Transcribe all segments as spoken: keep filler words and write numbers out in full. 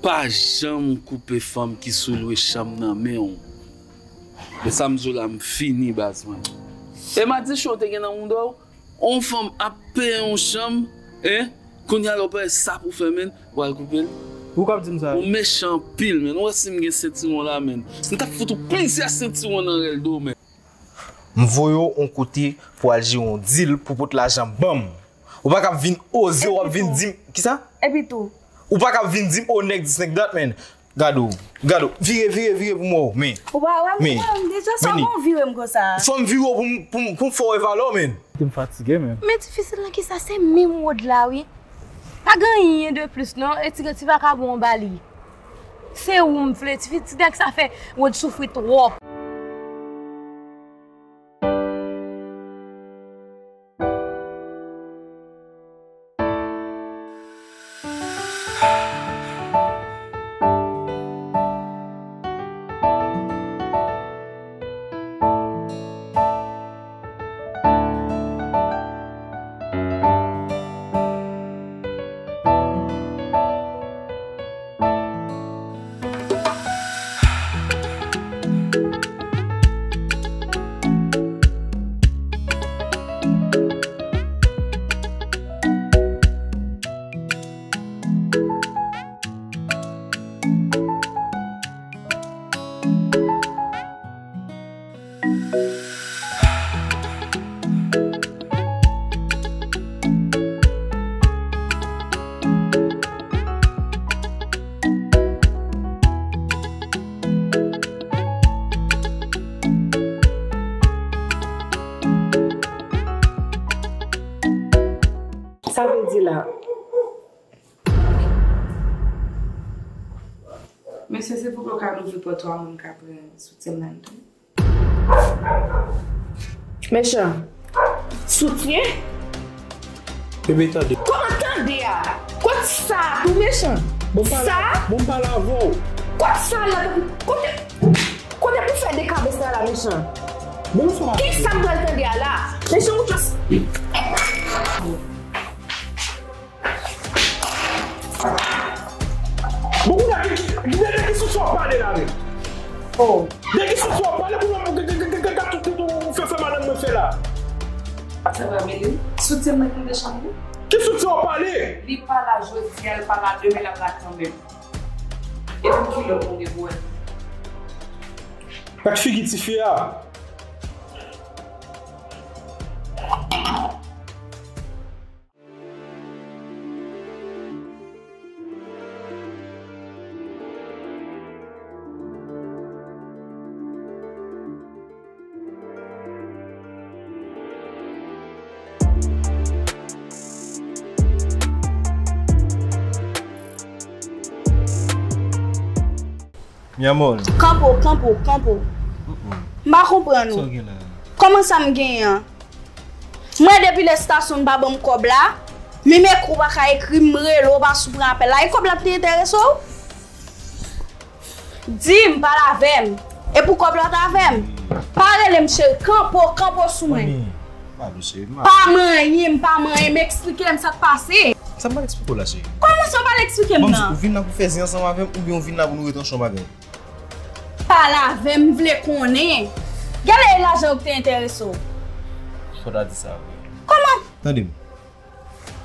Pa janm koupe fanm ki sou lwe chanm nan men w. Men sa m di w la, m fini, baz mwen. E madichon w te gen nan mouda w, yon fanm ap peye yon chanm, en, kounye a la w pa wè sa pou fè, menn, w al koupe l. Ou k ap di m sa? Ou mechan anpil, menn. Ou wè si m gen sentiwon la, menn. M t ap fout ou plizyè sentiwon nan rèl do w, menn. M voye w yon kote pou al jere yon dil pou pot lajan ban m. Ou pa ka vin oze, w ap vin di m, kisa? Epi tou. Ou pa ka vin di m, o, nèg dis nèg dat, menn. Gade w, gade w. Vire, vire, vire pou m wè w, men. Ou pa wè m, men, ou pa wè m deja, sa men bon vire m konsa. Fò m vire w pou m, pou m, pou m fè w wè valè w, menn. Kite m fatige, menn. Men difisil nan kisa, se menm Rod la, wi. Pa gen anyen de plis, non. E ti, ti vakabon anba li. Se ou m vle, ti, ti nèg sa fè Rod soufri twòp. Sa vle di la. Mesye, silvouplè, w ka louvri pòt ou a, mwen m ka pran soutyen m nan tou. Mechan. Soutyen? Bebe, tande. Kòman tande a? Kot sa a tou, Mechan? Bon, m pale, sa? Bon, m pale avè w. Kot sa la? Kote, kote pou fè de kabes la, la, Mechan? Bon, sa va. Kisa m pral tande a la? Mechan, ou just. Bon, kounye a, ki, ki, de, de ki soutyen w ap pale la menm? Oh. De ki soutyen w ap pale pou mwen, gade tout, tout, tout, ou fè, fè madanm mwen fè la? Sa va, Meli? Soutyen mwen ki nan chanm li? Ki soutyen w ap pale? Li pa la jodi a, li pa la demen, l ap la kanmenm. E pou ki lè w konn gen pou wè? Gad figi tifi a. Mi amor. Kanpo, kanpo, kanpo. Mm-mm. M pa konprann ou. Sa w gen la? Kòman sa m genyen an? Mwen depi lè estasyon n pa ban m kòb la, menm ekri w pa ka ekri m, m rele w, w pa sou pran apèl la. E kòb la te enterese w? Di m, pale avè m. E pou kòb la w t avè m? Pa rele m cheri, kanpo, kanpo sou mwen. Manmi, pa dous, cheri, m pa. Pa manyen m, pa manyen m, eksplike m sa k pase. Sa m pral eksplike w la, cheri. Kòman sa w pral eksplike m nan? Ou vin la pou fè zen ansanm avè m oubyen ou vin la pou nou ret an chanm avè m? Pale avè m, m vle konnen. Gade e lajan yo ki te enterese w. Fò w ta di sa vre. Kòman? Tande m.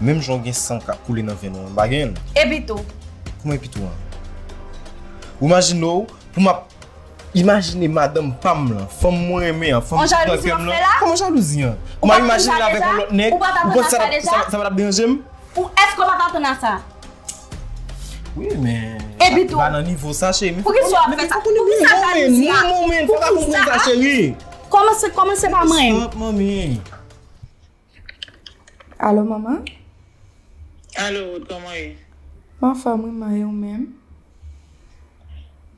Menm jan w gen san k ap koule nan venn ou an, m pa gen l. Epitou? Kòman epitou an? Ou imajine w, pou m ap imajine madanm pa m lan, fanm mwen renmen an, fanm ki nan kè m lan. Kòman jalouzi an? Ou pa t konn sa deja? Ou pa t atann a sa deja? Ou panse sa, sa, sa, sa pa t ap deranje m? Ou, èske w pa t atann a sa? Wi, men. Epitou? Pa nan nivo sa, cheri. Poukisa w ap fè sa? Poukisa jalouzi a? Non, men, non, men, fò w ta konprann sa, cheri. Kòmanse, kòmanse pa mwen. Stop, manmi. Alo, manman? Alo, Rod, kòman w ye? M anfòm, wi, man, e ou menm?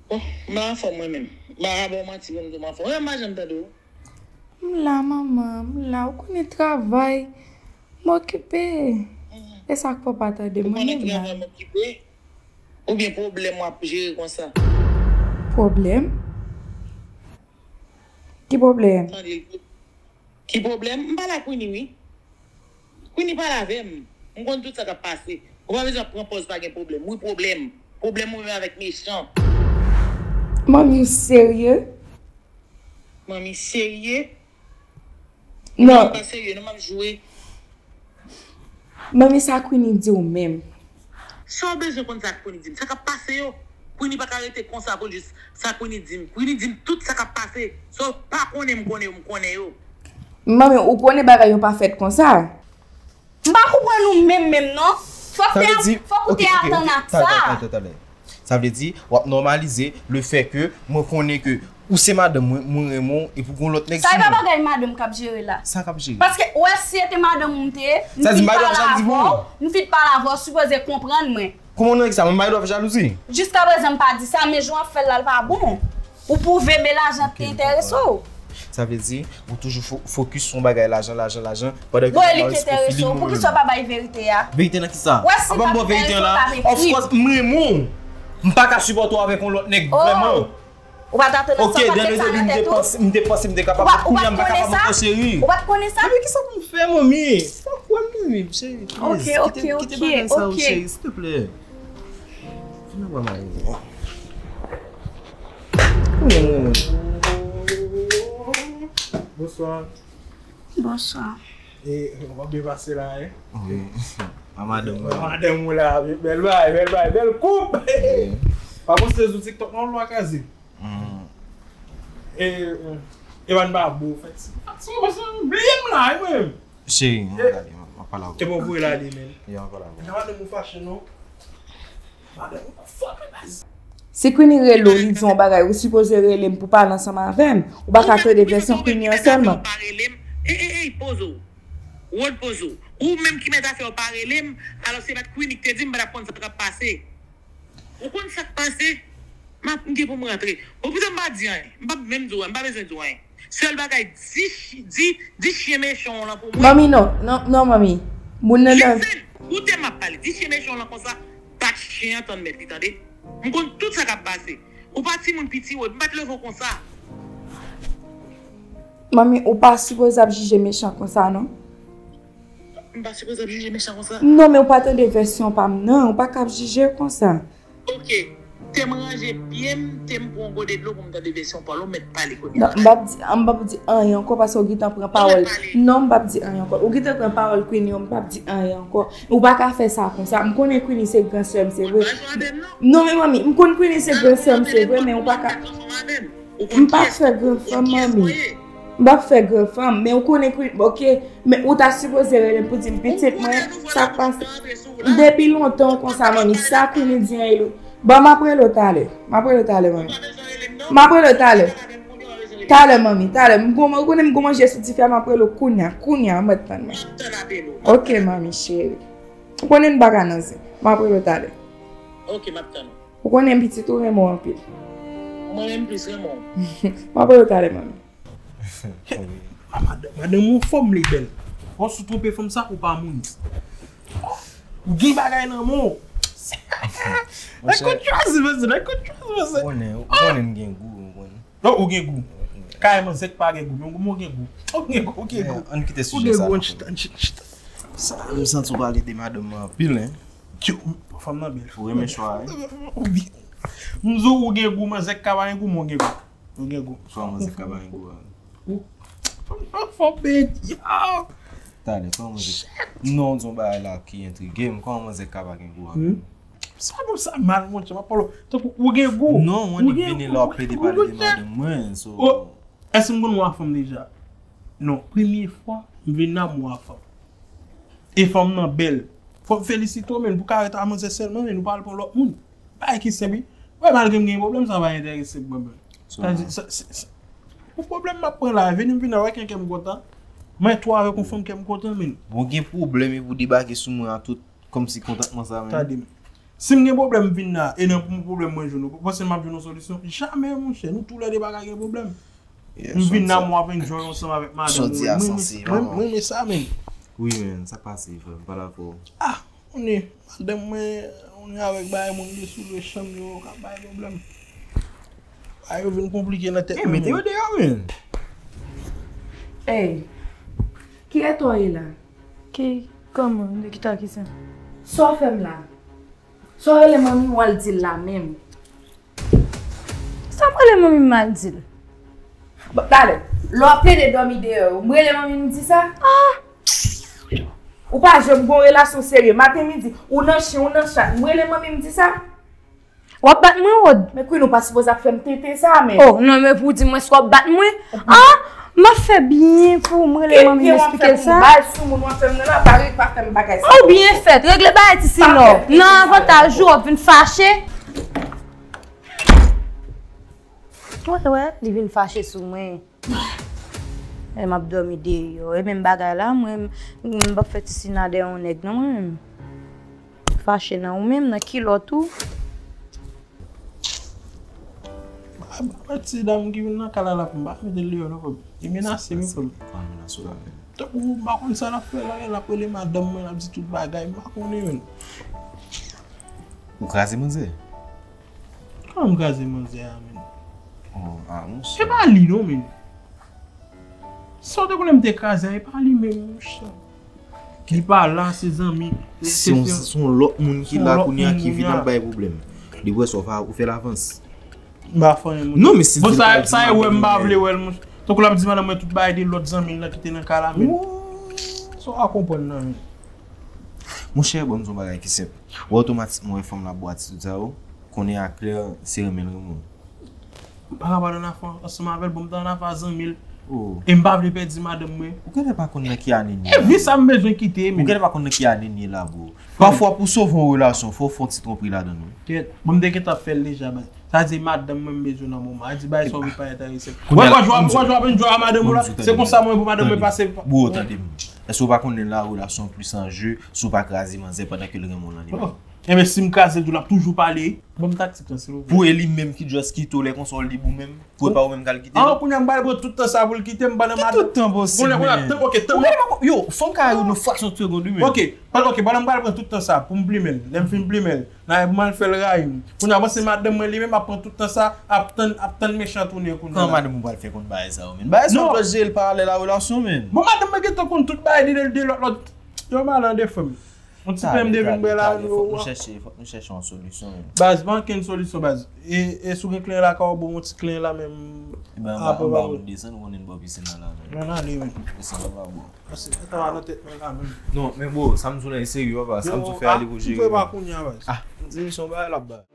Bon, m anfòm, mwen menm. M pa ka ba w manti pou m di w m anfòm. Ou wè m pa janm tande w. M la, manman, m la. Ou konnen travay. M okipe. E sa k fè w pa tande m, mwen menm la. Ou konnen travay m okipe? Oubyen pwoblèm w ap jere konsa? Pwoblèm? Ki pwoblèm? Tande l. Ki pwoblèm? M pale ak Winnie, wi. Winnie pale avè m. M konn tout sa k ap pase. Ou pa bezwen ap pran pòz pa gen pwoblèm. Wi, pwoblèm. Pwoblèm ou menm avèk mechan. Manmi, ou serye? Manmi serye? Non, Pa serye, non, m ap jwe. Manmi, sa Queenie di w menm? Sa w bezwen konn sa Queenie di m? Sa k ap pase yo? Queenie pa ka rete konsa pou l jis sa Queenie di m. Queenie di m tout sa k ap pase. Sa w pa konnen, m konnen yo, m konnen yo. Manmi, ou konnen bagay yo pa fèt konsa. M pa konprann ou menm menm non. Fòk te fòk ou te atann ak sa. Sa vle di, w ap nòmalize le fè ke mwen konnen ke ou se madanm mwen, mwen renmen w, epi gon lòt nèg sou mwen. Sa e pa bagay madanm k ap jere la. Sa k ap jere? Paske, w wè, si se te madanm ou m te ye, m fin pale avè w, m fin pale avè w, w sipoze konprann mwen. Kòman w nan sa? Mwen bay dwa fè jalouzi? Jiskaprezan m pa di sa, men jan w ap fè l la, l pa bon. Ou pwouve men lajan te enterese w. Sa vle di, ou toujou fo- fokis sou yon bagay lajan, lajan, lajan, pandan ke ou pa respekte feeling ou menm. Poukisa w pa bay verite a? Verite nan kisa? Wè si pa bay verite la, of course, m renmen w. M pa ka sipòte w avèk yon lòt nèg vrèman. Ou pa t atann sa, ou pa t met sa nan tèt ou? M te panse m te kapab, kounye a m pa kapab ankò cheri. Ou pa t konnen sa? Epi kisa pou m fè, manmi? Fòk wè m, manmi, cheri. Ok, ok, ok, ok. Kite bagay sa yo, cheri, silteplè. Vin nan bra m. Kounye a m renmen. Bonswa. Bonswa. E, w ap byen pase la, en? Wi. A madanm mwen. Madanm ou la, bèl bay, bèl bay, bèl koup! Pa poste sou TikTok non, lwa kraze. E, e pa n pa bo, fèt. Sa w pase bliye m la, wi, mwen menm. Cheri, m ap gade, m ap pale avè w. E bon, voye l ale, men. Ya, m ap pale avè w. Madanm ou fache, non? Si Queenie rele w, li di w yon bagay, ou sipoze rele m pou pale ansanm avè m. Ou pa ka tande vèsyon Queenie an sèlman. Ey, ey, ey, poze w. Rod, poze w. Ou menm ki mèt afè w pa rele m, alò si se pa t Queenie ki te di m, m pa t ap konn sa k ap pase. Ou konn sa k pase? M ap, m gen pou m rantre. Bon, poutèt m pa di anyen. M p ap menm di w anyen, m pa bezwen di w anyen. Sèl bagay, di, di, di chen mechan w lan pou mwen. Manmi, non, non, non, manmi. Moun nan nan. Listen, koute m ap pale. Di chen mechan w lan konsa, bat chen an tann mèt li, tande. M konn tout sa k ap pase. Ou pa timoun piti, Rod. M pa t leve w konsa. Manmi, ou pa sipoze ap jije mechan konsa, non. M pa sipoze ap jije mechan konsa. Non, men ou pa tande vèsyon pa m, non. Ou pa ka ap jije konsa. Ok. Te m ranje pye m, te m pran yon gode dlo pou m tande vèsyon pa w la, ou mèt pale kounye a. Non, m p ap di, m p ap di anyen ankò paske ou gentan pran pawòl. Non, m p ap di anyen ankò. Ou gentan pran pawòl Queenie, m p ap di anyen ankò. Ou pa ka fè sa konsa. M konnen Queenie se gran sè m, se vre. Non, men manmi, m konn Queenie se gran sè m, se vre, men ou pa ka. M p ap fè gran fanm, manmi. M p ap fè gran fanm, men ou konnen Queenie, ok, men ou ta sipoze rele m pou di m pitit mwen, sa k pase. Depi lontan ou konsa, manmi, sa Queenie di an e lou. Bon, m ap rele w talè. M ap rele w talè, manmi. M ap rele w talè. Talè, manmi, talè. M gon, ou konnen m gon manje sou dife a, m ap rele w kounye a, kounye a, ou mèt tann mwen. Ok, manmi cheri. Ou konnen m pa ka nan zen. M ap rele w talè. Ok, m ap tann ou. Ou konnen m pitit ou renmen w anpil. Mwen menm plis renmen w. M ap rele w talè, manmi. Madanm ou fòm li bèl. Fò sou twonpe fanm sa ou pa moun. Ou gen bagay nan men w. Nèg konn chwazi mesye, nèg konn chwazi mesye. Ou konnen, ou konnen m gen gou, ou konnen. Non, ou gen gou. Kareman zèk pa gen gou, men ou gen gou. Ou gen gou, ou gen gou. Ann kite sijè sa. Ou gen gou, ann chita, ann chita, chita. Sa, m santi w pale de madanm mwen anpil, en. Tchou, fanm nan bèl. Ou renmen chwa, wi. M di w, ou gen gou, manzè k ka pa gen gou, men w gen gou. Ou gen gou. Chwa manzè k ka pa gen gou a. Ou, fanm nan fò peye, yo. Talè, kòman manzè. Non, w di yon bagay la ki entrige m. Kòman manzè k ka pa gen gou a? Sa bon, sa mal, monchè, m ap pale w. Tankou ou gen gou. Non, w annik vini la w ap plede pale de madanm mwen, so. Èske m konn wè fanm deja? Non, premye fwa m vin la m wè fanm. E fanm nan bèl. Fò m felisite w, men, pou karè ta manzè sèlman, men, ou pa al pran lòt moun. Bagay ki senp, wi. Wè, malgre m gen pwoblèm, sa pa enterese m, mwen menm. Sa di, sa, se, se, pou pwoblèm m ap pran la, vini m vin la, wè, kè m kontan. Mwen tou avèk yon fanm, kè m kontan, men. Bon, gen pwoblèm, epi w debake sou mwen a tout, kòmsi kontantman sa, men. Tande m. Si m gen pwoblèm, m vin la, e nan pou m pwoblèm mwen jwenn ou, ou panse m ap jwenn yon solisyon? Jamè, monchè, nou toulède pa ka gen pwoblèm. M vin la, m w ap enjoy ansanm avèk madanm mwen. Mwen renmen sa, men. Wi, men, sa k pase, frè m, pale avè w. Ah, konnen, madanm mwen, konnen avèk bagay moun li sou lwe chanm yo, k ap bay pwoblèm. Bagay yo vin konplike nan tèt mwen. Mete yo deyò, men. Ey, ki eta w ye la? Ki, kòman, de ki ta ki sa? Sa w fè m la? Sa w rele manmi w al di l la menm? Sa m rele manmi m al di l? Bon, talè, lè w ap plede dòmi deyò, m rele manmi m di sa? Ah! Ou pa janm gon relasyon serye. Maten, midi, ou nan chen, ou nan chat. M rele manmi m di sa? W ap bat mwen, Rod? Men Queen, ou pa sipoze ap fè m tenten sa, men. Oh, non, men pou w di mwen si w ap bat mwen? Ah! M ap fè byen pou w, m rele manmi m eksplike l sa. Bal sou moun w ap fè m nan la, pa re-, pa fè m bagay sa. Ou byen fèt, regle bagay ti Sinò. Nan avantaj ou, w ap vin fache. Wè, wè, li vin fache sou mwen. E m ap dòmi deyò. E menm bagay la, mwen, m p ap fè ti Sina dèyè yon nèg, non, mwen menm. Fache nan ou menm, nan kilòt ou. Ba, ba, ba ti dam ki vin nan kay la la pou m pa mete l deyò non, frè m. Li menase m, frè m. Pa menase w la menm. Tankou m pa konn sa l ap fè la, l ap rele madanm mwen, l ap di tout bagay, m pa konnen menm. Ou kraze manzè? Kòman m kraze manzè a, menm? Oh, ah, monchè. Se pa li non, menm. Sa w te konnen m te kraze a, e pa li menm, monchè. Li pa la, se zanmi. Se yon, se yon lòt moun ki la kounye a ki vin ap bay pwoblèm. Depi w wè sa, w fè, ou fè l avans. M pa fè anyen, monchè. Non, men si bon, sa, sa e wè m pa vle wè l, monchè. Tankou l ap di madanm mwen tout bagay de lòt zanmi l nan ki te nan kay la, menm. Sa w pa konprann nan, menm. Monchè, bon, m di yon bagay ki senp. Ou otomatikman wè fanm la bwati tout sa yo, konnen aklè se renmen l renmen w. M pa ka pale nan afè ansanm avè l, bon, m t nan afè zanmi l. Oh. E m pa vle pèdi madanm mwen. Ou genlè pa konn nan ki ane n ye la. E vi sa m bezwen kite, men. Ou genlè pa konn nan ki ane n ye la, bro. Pafwa pou sove yon relasyon, fò w fè yon ti twonpri ladan l, wi. Kèt, bon, m te gentan ap fè l deja, baz. Sa di madanm mwen m bezwen nan moman. Sa di bagay sa w vin pa enterese. Wè, wè, jwa, wè, jwa, jwa a madanm ou la. Se konsa mwen pou madanm mwen pase. Bro, tande m. Èske w pa konnen la relasyon plis an je si w pa kraze manzè pandan ke l renmen w lan li menm? Enben, si m kraze l tou, l ap toujou pale. Ban m taktik lan, silvouplè. Pou e li menm ki just kite w lè konsa w lib ou menm? Pou e pa ou menm k al kite l? Ah, kounye a m pral pran tout tan sa pou l kite m pandan madanm. Ki tout tan posib, men? Kounye a, kounye a, tank, ok, tank. Ou genlè pa, yo, fanm ka rayi w nan fraksyon de segonn, wi, men. Ok, pandan, ok, pandan m pral pran tout tan sa pou m plimen l. Lè m fin plimen l, nan pou m al fè l rayi m. Kounye a, panse madanm mwen li menm ap pran tout tan sa, ap tann, ap tann mechan tounen kounye a. Kòman madanm ou pral fè konn bagay sa yo, men? Bagay sa yo just jere l paralèl a relasyon, men. Bon, madanm mwen gentan konn tout bagay de, de, de lòt, lòt. Yo, m al an defo m. Yon ti pen m te vin bwè la, nou, fòk nou chèche, fòk nou chèche yon solisyon, men. Baz, pa ankenn solisyon, baz. E, e si w gen klen lakay ou, bon, yon ti klen la, men m. Ebyen, anba, anba moun desann, ou konnen n bò pisin nan la, men. Ann ale, men. Desann anba, bro. Pase, sa va nan tèt mwen la, men. Non, men bro, sa m di w la, e serye, papa. Sa m di w fè ale pou jere. Yo, ah, m fè pa kounye a, baz. Ah. M di misye yon bagay l ap bay.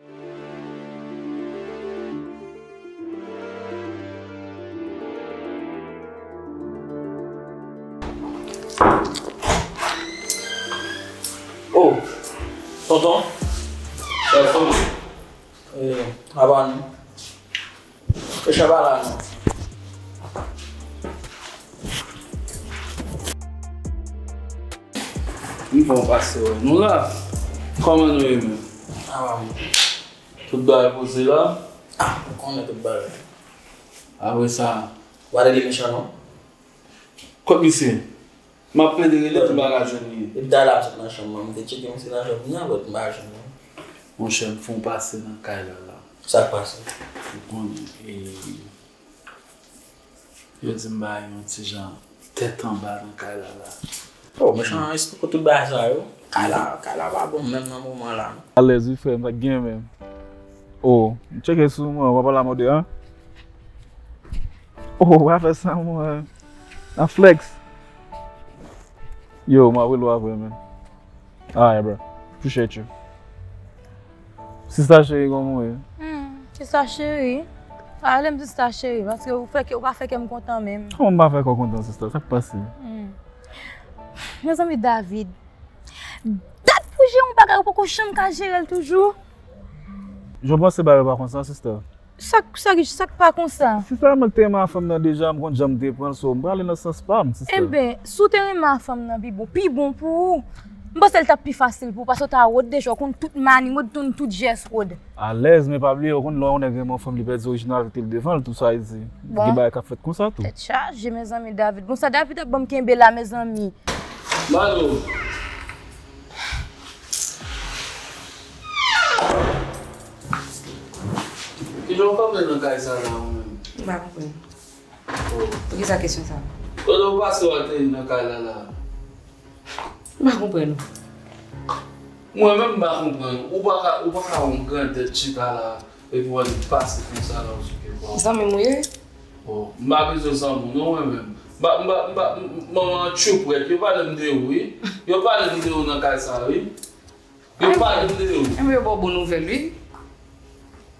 Oh, tonton. Sa fanmi. Eh, apa nou? E chaba la non. M bon pase wè nou la. Kòman nou ye menm? Apa nou? Tout bagay poze la? Ah, ou konnen tout bagay. Apre sa, w pa rele Michel non? Kot misye? M ap plede rele pou m pa ka jwenn li. Depi talè a m sot nan chanm mwen, m te tcheke misye nan chanm mwen, but m pa jwenn li. Monchè, m fè yon pase nan kay la la. Sa k pase? Ou konnen, e, yo di m bay yon ti jan tèt anba nan kay la la. Oh, mechan, esplike tout bagay sa yo. Kay la, kay la pa bon menm nan moman la. Alèz wi frè m, sa k gen menm? Oh, m tcheke sou mwen, w pa pale a mòde an? Oh, w pa fè sa mwen. Nan flex. Yo, m ap rele w apre, man. Alright, bro. Appreciate you. Sista cheri, kòman w ye? Hmm, sista cheri. Pa rele m sista cheri, paske ou fè kè, ou pa fè kè m kontan menm. Kòman m pa fè kè w kontan, sista? Sa k pase? Hmm. Mezanmi, David. Dat pou jere yon bagay, ou poko janm ka jere l toujou. Jan w panse bagay yo pa konsa, sista? Sa k, sa k, sa k pa konsa? Sista, mwen te renmen fanm nan deja, m konn jan m te pran l, so m prale nan sans pa m, sista. Enben, si w te renmen fanm nan pi bon, pi bon pou ou. M panse l t ap pi fasil pou ou, paske w ta wòd deja, w konn tout mani wòd, w konn tout jès wòd. Alèz, men pa bliye, w konn lè yon nèg renmen yon fanm, li pèdi orijinalite l devan l, tou sa, e di. Bon. Gen bagay k ap fèt konsa tou. Tèt chaje, mezanmi, David. Bon, sa David ap ban m kenbe la, mezanmi. Mano. Kijan w kanpe nan kay sa la ou menm? M pa konprann. Oh. Poukisa kesyon sa? Kote w pase w al te nan kay la la? M pa konprann ou. Mwen menm m pa konprann. Ou pa ka, ou pa ka wè yon grandèt chita la, epi w annik pase konsa la, ou sou kè pa w. Zanmi m ou ye? Oh, m pa bezwen zanmi w non, mwen menm. M pa, m pa, m pa, m, manman tchouprèt, yo pale m de ou, wi. Yo pale m de ou nan kay sa, wi. Yo pale m de ou. Enben, yo ba w bon nouvèl, wi.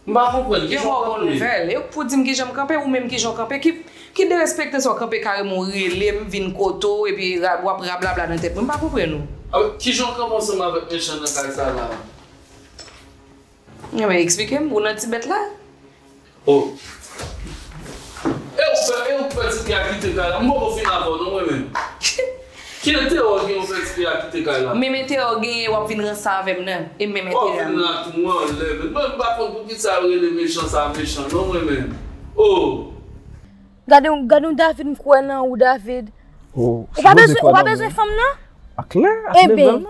M pa konprann. Yo ba w bon nouvèl. E pou di m kijan m kanpe, ou menm kijan w kanpe, ki, ki derespektan sa w kanpe kareman w rele m, vin kote w, epi ra-, w ap rablabla nan tèt mwen. M pa konprann ou. Ah, kijan w kanpe ansanm avèk mechan nan kay sa la? Enben, eksplike m, ou nan ti bèt la? Oh. E ou fè, e ou fè ti fi a kite kay la. M poko fin avè w non, mwen menm. Ki enterè w gen ou fè ti fi a kite kay la? Menm enterè w genyen, w ap vin ranse avè m nan. E menm enterè a m. W ap vin la tou anlè menm. Mwen, m pa konn poukisa yo rele mechan sa mechan non, mwen menm. Oh. Gade, gade yon David, m kwè nan ou, David. Oh, ou pa bezwen, ou pa bezwen fanm nan? A klè, a klè. Enben,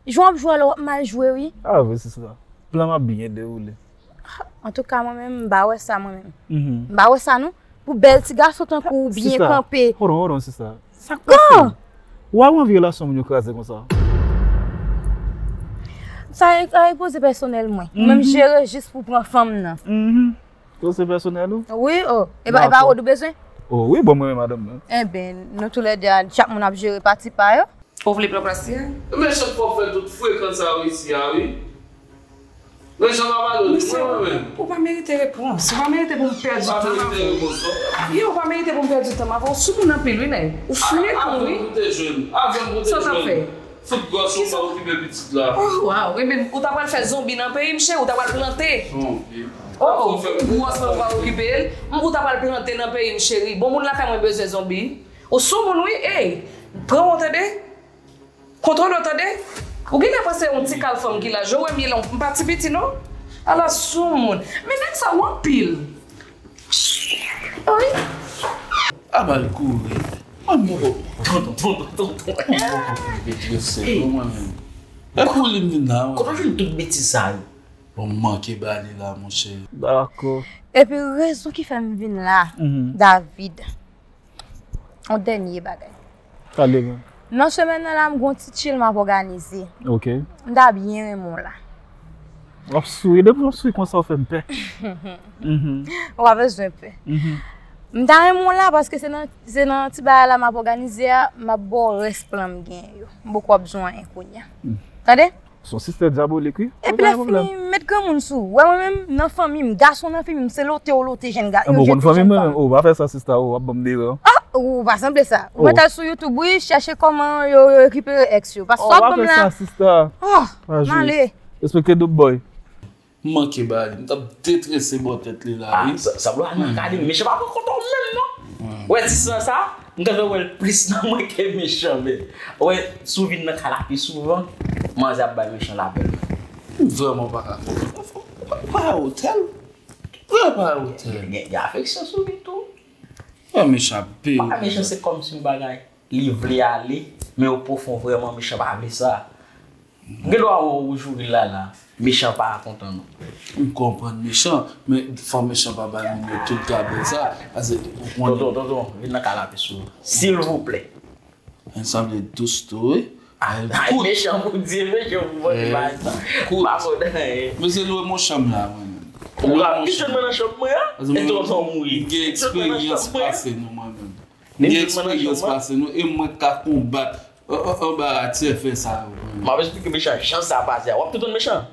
jan w ap jwe a la, w ap mal jwe, wi. Ah, vre, se sa. Plan m ap byen dewoule. Antouka, mwen menm, m pa wè sa, mwen menm. M pa wè sa, non. Pou bèl ti gason tankou ou byen kanpe. Hold on, hold on, sista. Sa k pase? Ou a anvi relasyon moun yo kraze konsa? Sa e, sa e koze pèsonèl mwen. Mwen, m jere jis pou pran fanm nan. Koze pèsonèl ou? Wi, oh. E pa, e pa ou bezwen? Oh, wi, bon, mwen, madanm mwen. Enben, nou toulède, chak moun ap jere pati pa yo. Ou vle pran plas li a? Mechan fò fè tout frekan sa yo isi a, wi. Mechan pa pale w, di mwen, mwen menm. Ou pa merite repons. Ou pa merite pou m pèdi tan avè w. Yo, ou pa merite pou m pèdi tan avè w. Ou soumoun anpil, wi, nèg. Ou frekan, wi. Avè m pou te jwenn. Avè m pou te jwenn. Sa w t ap fè? Fout gwòs ou pa okipe pitit la. Oh, wow. Enben, ou ta pral fè zonbi nan peyi m, cheri, ou ta pral plante. Zonbi. Oh, oh, gwòs lan ou pa okipe l. Ou ta pral plante nan peyi m, cheri. Bon, moun lakay mwen bezwen zonbi. Ou soumoun, wi. Ey, pran w, tande. Kontwole w, tande. Ou genlè panse yon ti kal fanm ki laj ou, wè m ye la, m pa ti piti, non. Ala soumoun. Men nèg sa yo anpil. Wi. A bal kouri. Mwen, mwen, tonton, tonton, tonton. Mwen, mwen, mwen, mwen. E kou li m vin la, wi. Kote w jwenn tout betiz sa yo? Bon, m manke ba li la, monchè. Dakò. Epi rezon ki fè m vin la, David. Yon dènye bagay. Pale mwen. Nan semèn nan la, m gon ti chill m ap òganize. Ok. M ta byen renmen w la. W ap souri, depi w ap souri konsa, w fè m pè. Mhm. Ou pa bezwen pè. Mhm. M ta renmen w la paske se nan, se nan ti bagay la m ap òganize a, m ap ba w rès plan m genyen yo. M poko ap di w anyen kounye a. Mm. Tande? Se yon sistè dyabolik, wi. Epi lè fini, met granmoun sou ou. Wè mwen menm, nan fanmi m, gason nan fanmi m, se lote yo lote jèn ga-, yo jete jèn fanm. Bon, fanmi m, mwen menm, oh, pa fè sa, sista, oh, w ap ban m dera. Ah, ou pa sanble sa. Ou mèt al sou YouTube, wi, chèche kòman yo, yo rekipere èks yo. Paske sa w ap ban m la. Oh, pa fè sa, sista. Oh, m ale. Respekte Dope Boy. M manke ba li. M t ap detrese bò tèt li la, wi. Ah, sa, sa vle al nan kay li, mechan pa pran kont ou menm, non. Wè, ti san sa, m ta vle wè l plis nan mwen ke mechan, men. Wè, si w vin nan kay la pi souvan, manzè ap bay mechan lapèl. M vrèman pa ka konprann. Pa otèl. Vrè pa otèl. Gen, gen afeksyon sou li tou. Wè, mechan ap peye. Pa mechan, se kòmsi yon bagay. Li vle ale, men o pwofon vrèman mechan pa vle sa. M gen dwa wè w joure l la la. Mechan pa kontan non. M konprann mechan, men fò mechan pa bay moun yo tout gabèt sa. Paske ou konnen. Tonton, tonton, vin nan kay la pi souvan. Silvouplè. Li sanble dous tou, wi. Ay, mechan pou Dye, mechan pou bandi, pa sa. Pa konn anyen. Men se lwe mon chanm la, mwen menm. Ou ka vin jwenn mwen nan chanm mwen an? E tonton mouri. M gen eksperyans pase nou, mwen menm. M gen eksperyans pase nou, e mwen k ka konbat anbara ti efè sa yo. M ap esplike mechan jan sa pase a. W ap tou tann mechan?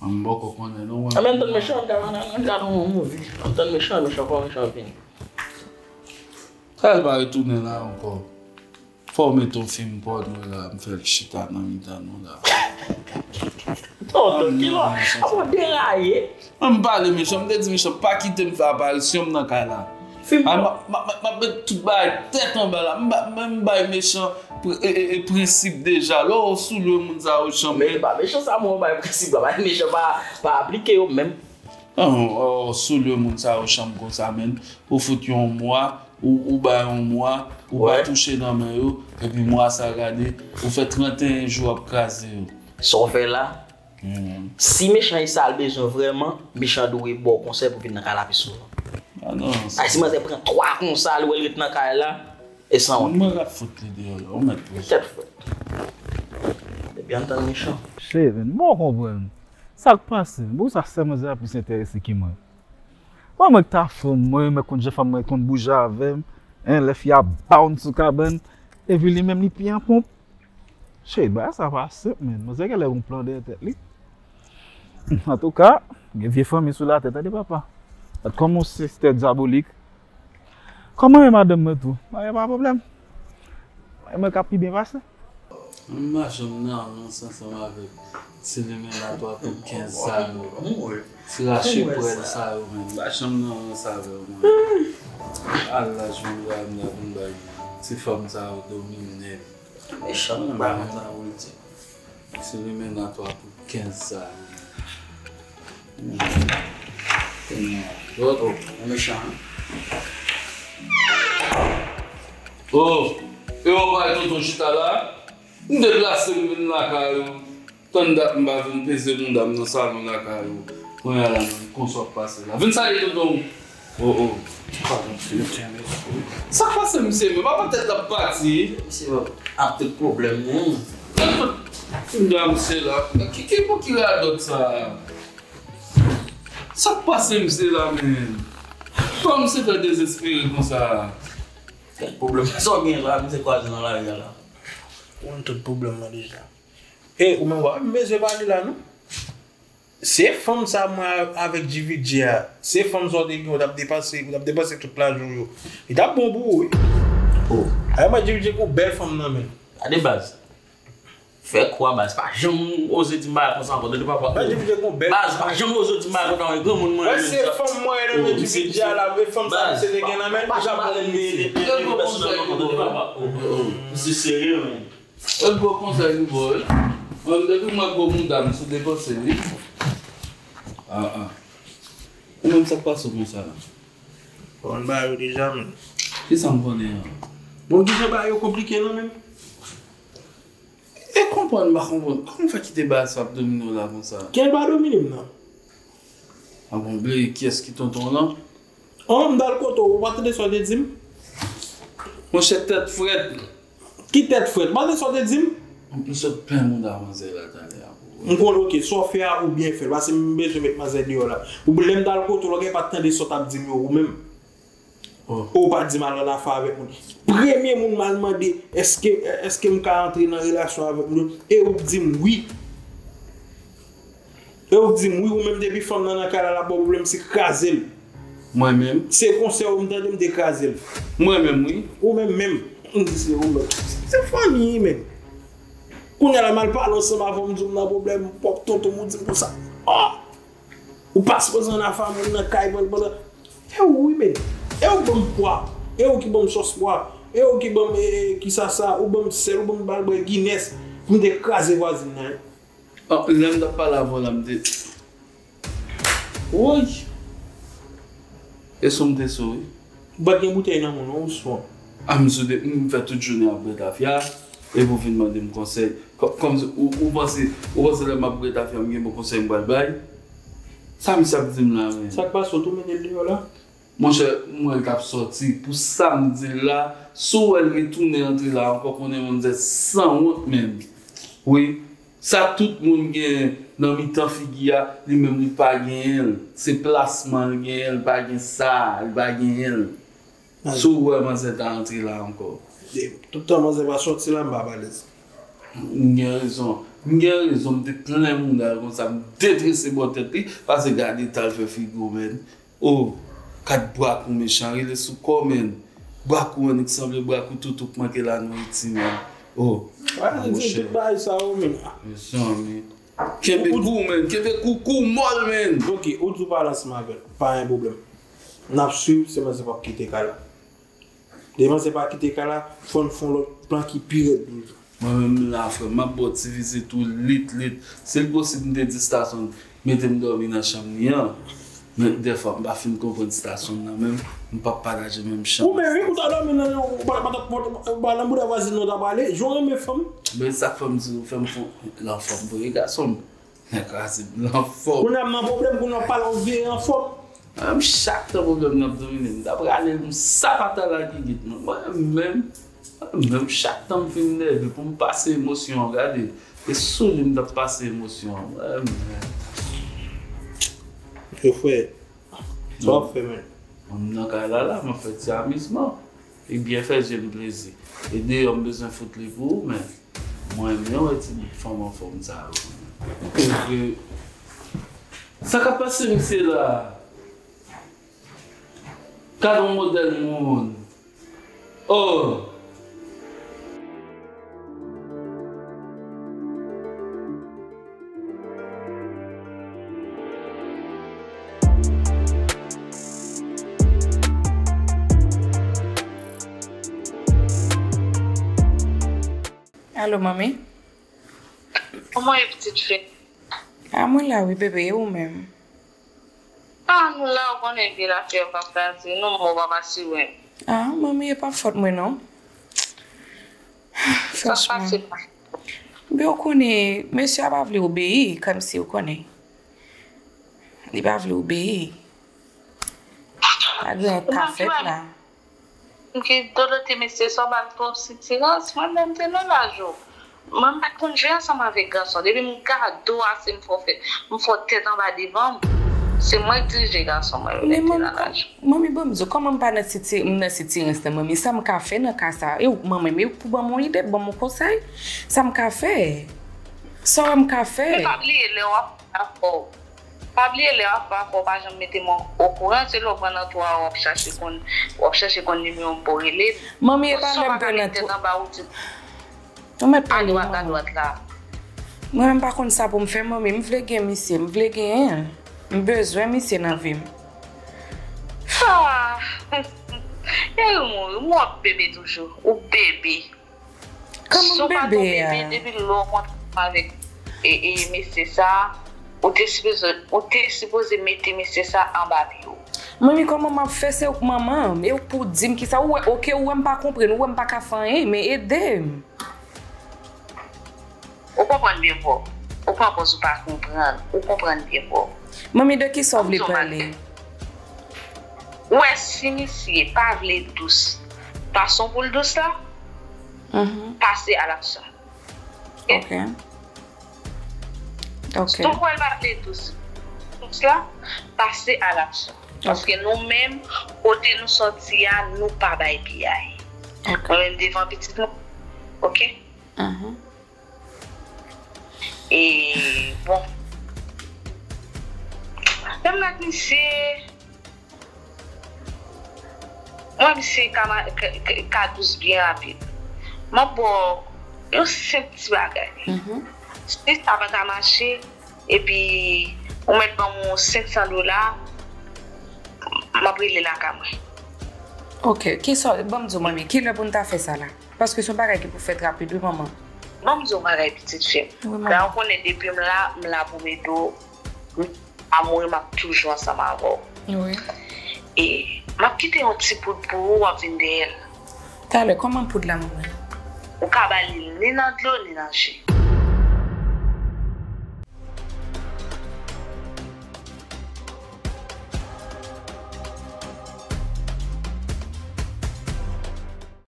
Mwen m poko konnen non, mwen. Anben, m tann mechan, m gade yon movie. M tann mechan, mechan fò mechan vini. Sa l pa retounen la ankò. Fò w mete yon fim pòno la, m fè l chita nan mitan nou la. Tonton, kilè w ap deraye? Mwen m pale mechan, m te di mechan pa kite m fè aparisyon m nan kay la. Fim pòno. M ap met tout bagay tèt anba la. M ba, m bay mechan pre-, e, e, e, prensip deja. Lè w sou lwe moun sa yo chanm. Men e pa mechan sa mwen bay prensip la. Bay mechan pa, pa aplike yo menm. An, w sou lwe moun sa yo chanm konsa menm. Ou fout yon mwa, ou, ou bay yon mwa, ou pa touche nan men yo, epi mwa sa gade, ou fè trannteyen jou w ap kraze yo. Sa w fè la? Si mechan e sa l bezwen vrèman, mechan dwe ba w konsèy pou vin nan kay la pi souvan. Ah non. Ay, si manzè pran twa konsa, li wè l ret nan kay la, e sanwont. Mwen k ap fout li deyò la, ou mèt pou sa. Tèt frèt. Yantan mechan. Shit, man, mwen konprann. Sa k pase? Bon, sa sè manzè a plis enterese ke mwen. Mwen, mwen ta fanm mwen, mwen konn jan fanm mwen konn bouje avè m. Hein, lè fi a bounce sou kabann. Epi li menm li pye an ponp. Shit, bagay sa pa senp, man. Manzè genlè gon plan dèyè tèt li. Antouka, gen vye fanmi sou latè, tande papa. Gad kòman yon sistè dyabolik. Kòman e madanm mwen tou? Mwen pa pwoblèm. Mwen ka pi byen pase. M pa janm nan rans ansanm avèk ti limena twa kout kenz sa yo. Ti rache pwèl sa yo, man. M pa janm nan rans avè yo, man. Al laj mwen la, m la vin bay ti fanm sa yo domine. Mechan, m pa konn sa pou l di. Se limena twa pou kenz sa. Lòt, oh, mechan. Oh, e w bay tonton chita la? M deplase m vin lakay ou. Tann dat m pa vin peze mouda m nan salon lakay ou. Kounye a la, menm, konsa w ap pase la. Vin salye tonton w. Oh, oh. Padon, Senyè, mesye. Sa k pase misye menm? Apa tèt l ap pati? Misye ap tout pwoblèm, non. Mouda misye la. Ki, ki pou ki radòt sa? Sa k pase misye la, menm? Kòman misye fè dezespere konsa? Kèk pwoblèm. Sa w gen la, misye kwaze nan lari a la. Ou konn tout pwoblèm nan deja. E ou menm, w pa bezwen pale la, non. Se fanm sa mwen avèk G V G a. Se fanm sa w te gen, ou t ap depanse, ou t ap depanse tout lajan w yo. Li t ap bon pou ou, wi. Oh. Ay, mwen, G V G gon bèl fanm nan men l. Gade baz. Fè kwa baz. Pa janm oze di m bagay konsa ankò. Tande papa. Mwen, G V G gon bèl. Baz, pa janm oze di m bagay konsa ankò. Granmoun mwen. Mwen, se fanm mwen nan men G V G a la, men fanm sa misye te gen nan men l, pa janm pale m misye. Misye serye, men. Yon gwo konsèy li ba w, wi. Mwen, depi m wè gwo mouda m sou depanse, wi. Ah, ah. Ou menm, sa k pase w konsa la? Bon, ba yo deja, men. Kisa m konnen an? Bon, kijan ba yo konplike non, men. E konprann, m pa konprann. Kòman w fè kite ba sa ap domine w la konsa? Kiyès pa domine m nan? A bon, bliye kiyès ki tonton w lan? Oh, m t al kote w, ou pa tande sa w te di m? Monchè, tèt frèt. Ki tèt frèt? Ou pa tande sa w te di m? M sot plen mouda manzè la talè a pou ou. M konn, oke, sa w fè a ou byen fè l, paske m bezwen met manzè deyò la. Ou lè m t al kote w la, ou gen pa t tande sa w t ap di m yo ou menm. Oh. Ou pa di m al nan afè avèk moun. Premye moun m al mande, èske, èske m ka antre nan relasyon avèk moun? E ou di m wi. E ou di m wi, ou menm depi fanm nan nan kay la, l ap ba w pwoblèm, se kraze l. Mwen menm? Se konsèy ou m tande, m te kraze l. Mwen menm, wi. Ou menm menm. M di se ou menm. Se fanmi, menm. Kounye a la, m al pale ansanm avè w, m di w m nan pwoblèm, pwòp tonton m, ou di m konsa. Oh! Ou pa sipoze ann afè moun nan kay mwen pandan. E ou wi, men. E ou ban m pwa. E ou ki ban m sòs pwa. E ou ki ban m, e, e, kisa sa, ou ban m sèl, ou ban m bal bwè Guinness. Pou m te kraze vwazin nan, wi. Ah, lè m t ap pale avè w la, m te. Woy! E sou m te sou, wi. Ou pa t gen boutèy nan men w, non, ou sou. Ah, m sou de, m fè tout jounen ap bwè tafya, epi w vin mande m konsèy. Kò-, kòmsi, ou, ou panse, ou panse lè m ap bwè tafya, m gen bon konsèy m pral bay? Sa misye ap di m la, men? Sa k pase, w tou mennen l deyò la? Monchè, m wè l t ap sòti. Pou sa m di l la, si w wè l retounen antre la ankò, konnen manzè sanwont menm. Wi, sa tout moun genyen nan mitan figi a, li menm li pa genyen l. Se plasman l genyen, li pa gen sa, li pa genyen l. Si w wè manzè ta antre la ankò. Tout tan manzè pa sòti la, m pa balèz. M gen rezon. M gen rezon, m te plen mouda l konsa, m detrese bò tèt li, pase gade ta l fè figi w, menn. Oh, kat bwa kou mechan, rele sou kò, menn. Bwa kou annik sanble bwa kou toutou k manke la Nouyiti, menn. Oh, monchè. Tout bagay sa yo, menn. Mezanmi. Kenbe kou, menn. Kenbe kou, kou mòl, menn. Ok, ou di w pale ansanm avè l. Pa gen pwoblèm. N ap swiv, se manzè p ap kite kay la. Depi manzè pa kite kay la, fò n fè yon lòt plan ki pi rèd toujou. Mwen menm la, frè m, m ap ba w ti vizit ou lit, lit. Si l posib, m te di Stasyon mete m dòmi nan chanm li an. Men dèfwa, m pa fin konprann Stasyon nan menm, m p ap pataje menm chanm. Ou menm, wi, ou ta dòmi nan, ou pa, ou pa, ou pa nan bouda vwazin nan w ta prale, jan w renmen fanm. Men sa k fè m di nou, fè m fon, l anfòm vre, gason m. Nèg kraze m, l anfòm. Kounye a m nan pwoblèm, kounye a w pale w veye anfòm. Mwen menm, chak tan pwoblèm nan ap domine m, m ta prale, m sapata la gigit mwen. Mwen menm, mwen menm, chak tan m fin nève, pou m pase emosyon an, gade, E sou li m t ap pase emosyon an. Mwen, mwen. Yo, frè, sa w ap fè, menm? Mwen, m nan kay la, la, m ap fè ti amizman. Li byen fè je m plezi. E deyò, m bezwen fout li pou ou, men mwen renmen wè ti bout fanm anfòm sa yo. Paske sa k ap pase misye la? Gad yon modèl moun. Oh! Alo, manmi? Kòman w ye, pitit fi? A, mwen la wi, bebe, e ou menm? A, nou la, ou konnen vye lafyèv ap kraze nou, mò pa pase wè m. A, manmi, e pa fòt mwen non. Sa k pase? Franchman. Bebe, ou konnen, mesye a pa vle obeyi, kòmsi ou konnen. Li pa vle obeyi. Pa gen anyen k ka fèt la. M ki dodote mesye sa, w ba l twòp sitirans. Mwen menm, te nan laj ou. Mwen, m pa t konn jwe ansanm avèk gason. Depi m gade w ase, m fè w fè, m fè w tèt anba devan m. Se mwen k dirije gason mwen yo lè m te nan laj ou. Manmi, ban m di w, kòman m pa nan siti-, m nan sitirans nan, manmi? Sa m ka fè nan ka sa? E ou, manmi, men ou pou ban m yon ide, ban m yon konsèy? Sa m ka fè? Sa w wè m ka fè? Men pa bliye, lè w ap fè afè w, pa bliye, lè w ap fè afè w, pa janm mete m o-, okouran. Se lè w pran nan twa w ap chache konn, w ap chache konn nimewo m pou w rele m. Manmi, e pa lè m pran nan twa. Ou mèt pale, manmi. Adwat, adwat la. Mwen menm pa konn sa pou m fè, manmi. M vle gen misye, m vle genyen l. M bezwen misye nan vi m. Ah! E ou mouri, m wè w ap bebe toujou. Ou bebe. Kòman m bebe a? Si w pa t yon bebe, depi lè w kontre avèk, e, e, mesye sa, ou te sipoze, ou te sipoze mete mesye sa anba pye w. Manmi, kòman m ap fè? Se ou k manman m, e ou k pou di m kisa ou wè. Oke, ou wè m pa konprann, ou wè m pa ka fè anyen, men ede m. Ou konprann byen fò. Ou pran pòz ou pa konprann, ou konprann byen fò. Manmi, de kisa w vle pale? Ou wè, si misye pa vle dous fason pou l dous la, pase a laksyon. Ok. Ok. Si w wè l pa vle dous, dous la, pase a laksyon. Ok. Paske nou menm, kote nou sòti a, nou pa bay piyay. Ok. Mwen menm devan pitit mwen, ok? Mhm. E, bon. Lè m ak misye, mwen, misye ka ma-, ka, ka, ka dous byen rapid. M ap ba w yon senp ti bagay. Mhm. Si sa pa ka mache, epi ou mèt ban m yon senk san dola, m ap rele lakay mwen. Ok, kisa, ban m di w, manmi, kilè pou n ta fè sa la? Paske se yon bagay ki pou fèt rapid, wi, manman. Ban m di w yon bagay, pitit fi m. Wi, manman. Sa w konnen, depi m la, m la pou m ede w. Wi, pa mouri, m ap toujou ansanm avè w. Wi. E m ap kite yon ti poud pou ou, w ap vin dèyè l. Talè, kòman poud la, manman? Ou ka ba li ni nan dlo, ni nan ji.